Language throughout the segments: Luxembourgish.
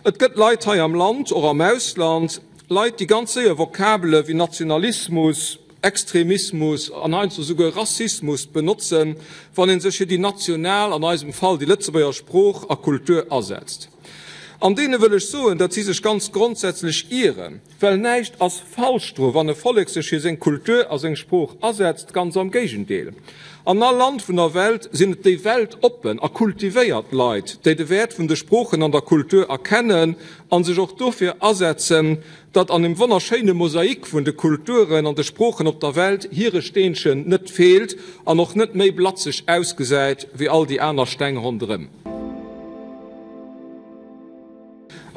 Et gëtt Leit hei am Land, och am Ausland, Leit, déi ganz séier Vokabele wéi Nationalismus, Extremismus an heiansdo souguer Rassismus benotzen, wann ee sech fir déi national, an eisem Fall déi Lëtzebuerger Sprooch a Kultur asetzt. An deene wëll ech soen, datt si sech ganz grondsätzlech ieren, well näischt ass falsch dru wann e Vollek sech fir seng Kultur a seng Sprooch asetzt, ganz am Géigendeel. An all Land vun der Welt sinn et déi weltoppen a kultivéiert Leit, déi de Wäert vun de Sproochen an der Kultur erkennen a sech och dofir asetzen, datt an dem wonnerschéine Mosaik vun de Kulturen an de Sproochen op der Welt hire Steenchen net feelt an och net méi blatzeg ausgesäit wéi all déi aner Steng ronderëm.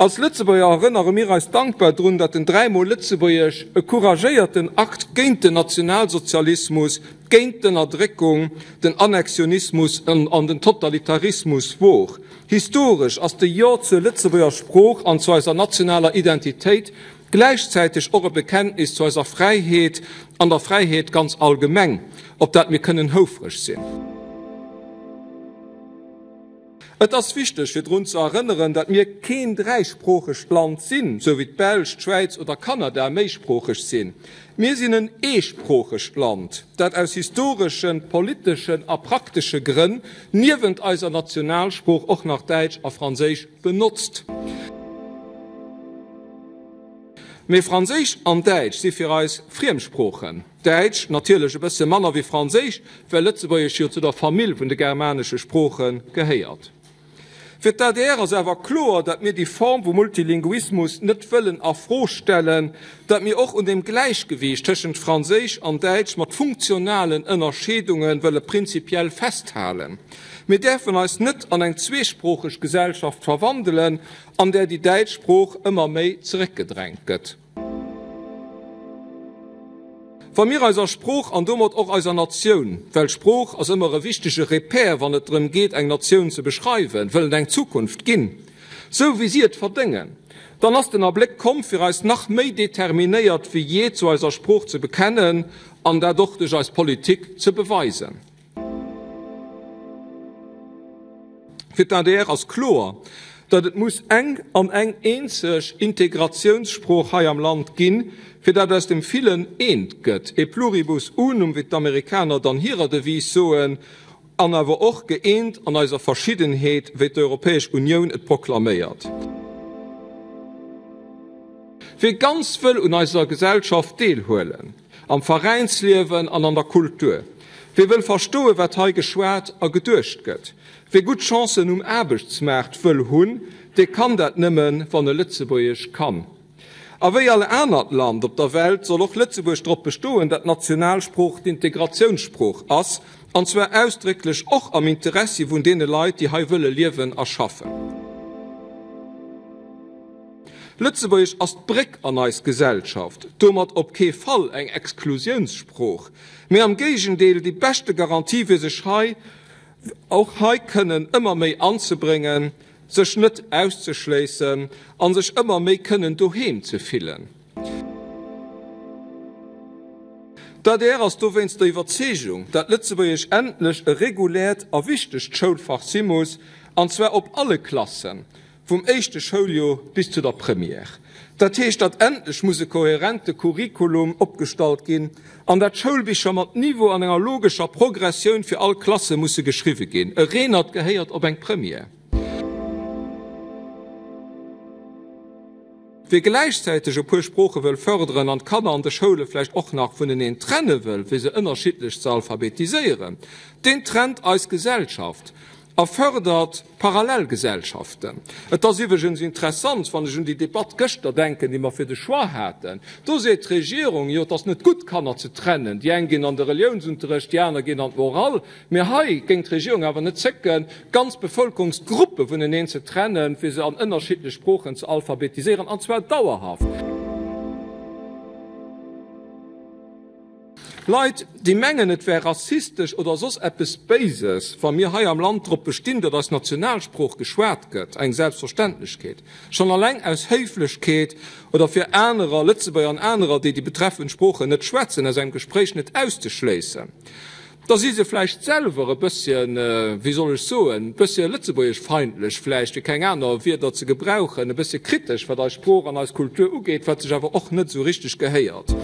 Als Lëtzebuerger erënnere mir eis dankbar drun, datt den Dräimol Lëtzebuergesch e couragéierten Akt géint den Nationalsozialismus, géint d'Ënnerdréckung, den Annexionismus an den Totalitarismus wor. Historesch ass de Jo zur Lëtzebuerger Sprooch an zu eiser nationaler Identitéit gläichzäiteg och e Bekenntnis zu eiser Fräiheet an der Fräiheet ganz allgemeng, op dat mir kënnen houfreg sinn. Et ass wichteg fir drun ze erënneren, datt mir keen dräisproochegt Land sinn, sou wéi d'Belsch, d'Schwäiz oder Kanada méisproocheg sinn. Mir sinn en eesproochegt Land, dat aus historeschen, politeschen a praktesche Grënn niewent eiser Nationalsprooch och nach Däitsch a Franséisch benotzt. Mee Franséisch an Däitsch si fir eis Friemsproochen. Däitsch natierlech e bësse manner wéi Franséisch, well Lëtzebuergesch jo zu der Famill vun de germanesche Sprooche gehéiert. Fir d'ADR ass awer kloer, datt mir déi Form vu Multilinguismus net wëllen a Fro stellen, datt mir och un dem Gläichgewiicht tëschent Franséisch an Däitsch mat funktionalen Ënnerscheedunge wëlle prinzipiell festhalen. Mir däerfen eis net an eng zweesproocheg Gesellschaft verwandelen, an där déi däitsch Sprooch ëmmer méi zeréckgedrängt gëtt. Wa mir eiser Sprooch an domat och eiser Natioun, well Sprooch ass ëmmer e wichtege Repère, wann et drëm geet, eng Natioun ze beschreiwen, wëllen eng Zukunft ginn, sou wéi si et verdéngen, dann ass den Abléck komm, fir eis nach méi determinéiert wéi jee zu eiser Sprooch ze bekennen an dat och duerch eis Politik ze beweisen. Fir d'ADR ass kloer, datt et muss eng an eng eenzeg Integratiounssprooch hei am Land ginn, fir datt aus dem Villen eent gëtt, e pluribus unum, wéi d'Amerikaner et an hirer Devise soen, an awer och gëeent an eiser Verschiddenheet, wéi d'Europäesch Unioun et proklaméiert. Wie ganz wëll un eiser Gesellschaft deelhuelen, am Veräinsliewen an an der Kultur. Wie wëll verstoen, wat hei geschwat a geduecht gëtt, wie gutt Chancen um Aarbechtsmaart wëll hunn, dee kann dat nëmmen, wann e Lëtzebuergesch kann. A wéi all anert Land op der Welt soll och Lëtzebuerg drop bestoen, dat d'Nationalsprooch d'Integratiounssprooch ass, an zwar ausdrécklech och am Interessi vun deene Leit, déi hei wëlle liewen a schaffen. Lëtzebuergesch ass d'Bréck an eis Gesellschaft, domat op kee Fall eng Exklusiounssprooch, mee am Géigendeel déi beschte Garantie fir sech hei och hei kënnen ëmmer méi anzebréngen, sech net auszeschléissen a sech ëmmer méi kënnen doheem ze fillen. D'adr ass dowéinst der Iwwerzeegung, dat Lëtzebuergesch endlech e reguläert a wichtegt Schoulfach si muss, an zwar op alle Klassen, Vum éischte Schouljoer bis zu der Première. Dat heescht, datt endlech muss e kohärente Curriculum opgestallt ginn an dat Schoulbicher mat Niveau an enger logescher Progressioun fir all Klasse musse geschriwwe ginn. E Renert gehéiert op eng Première. Wie gläichzäiteg e puer Sprooche wëll fërderen an d'Kanner an de Schoule vläicht och nach vuneneen trenne wëll, fir se ënnerschiddlech ze alphabetiséieren, deen trennt eis Gesellschaft. A fërdert Parallelgesellschaften. Et ass iwwregens interessant, wann ech un déi Debatt gëschter denken, déi mer fir de Choix haten. Do seet d'Regierung, jo, et ass net gutt, d'Kanner ze trennen, déi eng ginn an de Reliounsunterrecht, déi aner ginn an d'Morale. Mee hei géing d'Regierung awer net zécken, ganz Bevëlkerungsgruppe vuneneen ze trennen, fir se an ënnerschiddlech Sproochen ze alphabetiséieren, an zwar dauerhaft. Leit, déi mengen, et wär rassistesch oder soss eppes Béises, wa mir hei am Land drop bestinn, datt eis Nationalsprooch geschwat gëtt, eng Selbstverständlechkeet, schonn alleng aus Héiflechkeet oder fir anerer, Lëtzebuerger an anerer, déi déi betreffend Sproochen net schwätzen, aus engem Gespréich net auszeschléissen. Da si se vläicht selwer e bësschen, wéi soll ech soen, e bëssche lëtzebuergeschfeindlech vläicht, fir keng aner Wierder ze gebrauchen, e bëssche kritesch, wat eis Sprooch an eis Kultur ugeet, wat sech awer och net esou richteg gehéiert.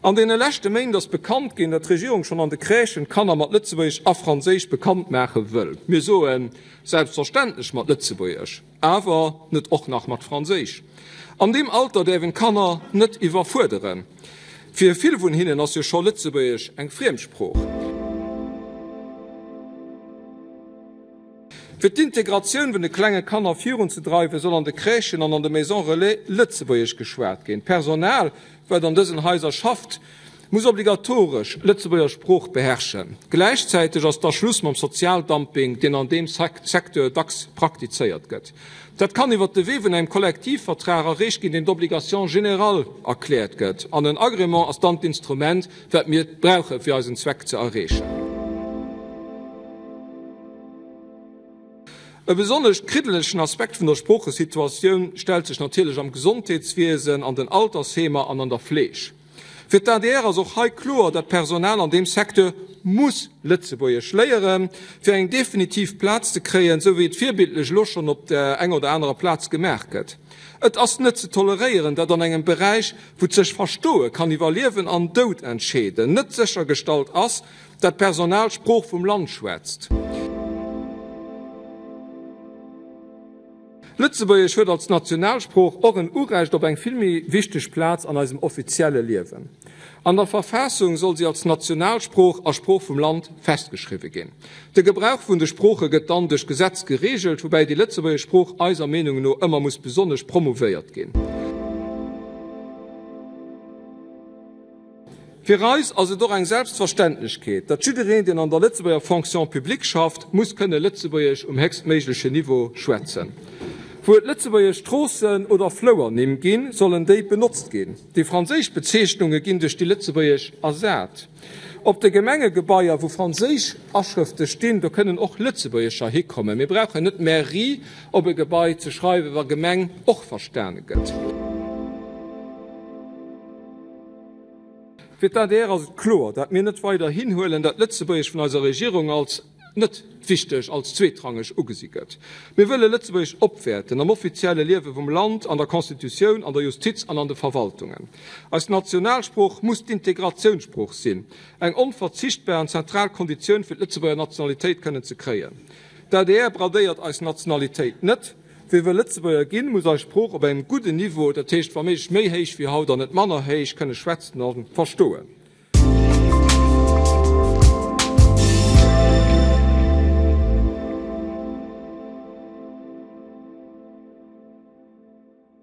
An deene leschte Méint ass bekannt ginn, datt d'Regierung schonn an de Crèchen d'Kanner mat Lëtzebuergesch a Franséisch bekannt maache wëll. Mir soen, selbstverständlech mat Lëtzebuergesch, awer net och nach mat Franséisch. An deem Alter däerf een d'Kanner net iwwerfuerderen. Fir vill vun hinnen ass jo scho Lëtzebuergesch eng Friemsprooch. Fir d'Integratioun vun de klenge Kanner virunzedreiwen, soll an de Crèchen an an de Maisons relais Lëtzebuergesch geschwat ginn. D'Personal, wat an dësen Haiser schafft, muss obligatoresch d'Lëtzebuerger Sprooch beherrschen. Gläichzäiteg ass da Schluss mam Sozialdumping, deen an deem Secteur dacks praktizéiert gëtt. Dat kann iwwer de Wee vun engem Kollektivvertrag erreecht ginn, deen d'Obligation générale erkläert gëtt. An en Agrément ass dann d'Instrument, wat mir brauchen, fir eisen Zweck ze erreechen. E besonnesch kriddelegen Aspekt vun der Sproochesituatioun stellt sech natierlech am Gesondheetswiesen, an den Altersheemer an an der Fleeg. Fir d'ADR ass och hei kloer, dat d'Personal an deem Secteur muss Lëtzebuergesch léieren, fir eng definitiv Plaz ze kréien, esou wéi et virbildlech elo schonn op der enger oder anerer Plaz gemaach gëtt. Et ass net ze toleréieren, dat an engem Beräich, wou d'sech verstoe kann iwwer Liewen an Doud entscheeden, net séchergestallt ass, dat d'Personal d'Sprooch vum Land schwätzt. Lëtzebuergesch huet als Nationalsprooch och en Urecht op eng vill méi wichteg Plaz an eisem offizielle Liewen. An der Verfassung soll si als Nationalsprooch a Sprooch vum Land festgeschriwwe ginn. De Gebrauch vun de Sprooche gëtt dann duerch Gesetz gereegelt, woubäi déi lëtzebuergesch Sprooch eiser Meenung no ëmmer muss besonnesch promouvéiert ginn. Fir eis ass et och eng Selbstverständlechkeet, datt jiddereen, deen an der Lëtzebuerger Fonction publique schafft, muss kënne Lëtzebuergesch um héchstméiglechen Niveau schwätzen. Wou et lëtzebuergesch Stroossen oder Flouernimm ginn, sollen déi benotzt ginn. Déi franséisch Bezeechnunge ginn duerch déi lëtzebuergesch ersat. Op de Gemengegebaier, wou franséisch Aschrëfte stinn, do kënnen och lëtzebuergescher hikommen. Mir brauchen net Mairie op e Gebai ze schreiwen, wa Gemeng och verstane gëtt. Fir d'ADR ass et kloer, dat mir net weider hinhuelen, dat Lëtzebuergesch vun eiser Regierung als net wichteg, als zweetrangeg ugesi gëtt. Mir wëlle Lëtzebuergesch opwäerten am offizielle Liewe vum Land, an der Constitutioun, an der Justiz an an de Verwaltungen. Eis Nationalsprooch muss d'Integratiounssprooch sinn, eng onverzichtbar an zentral Konditioun fir d'Lëtzebuerger Nationalitéit kënnen ze kréien. D'ADR bradéiert eis Nationalitéit net. Wie wëll Lëtzebuerger ginn, muss eis Sprooch op engem gudden Niveau, dat heescht wa méiglech méi héich wéi haut an net manner héich, kënne schwätzen a verstoen.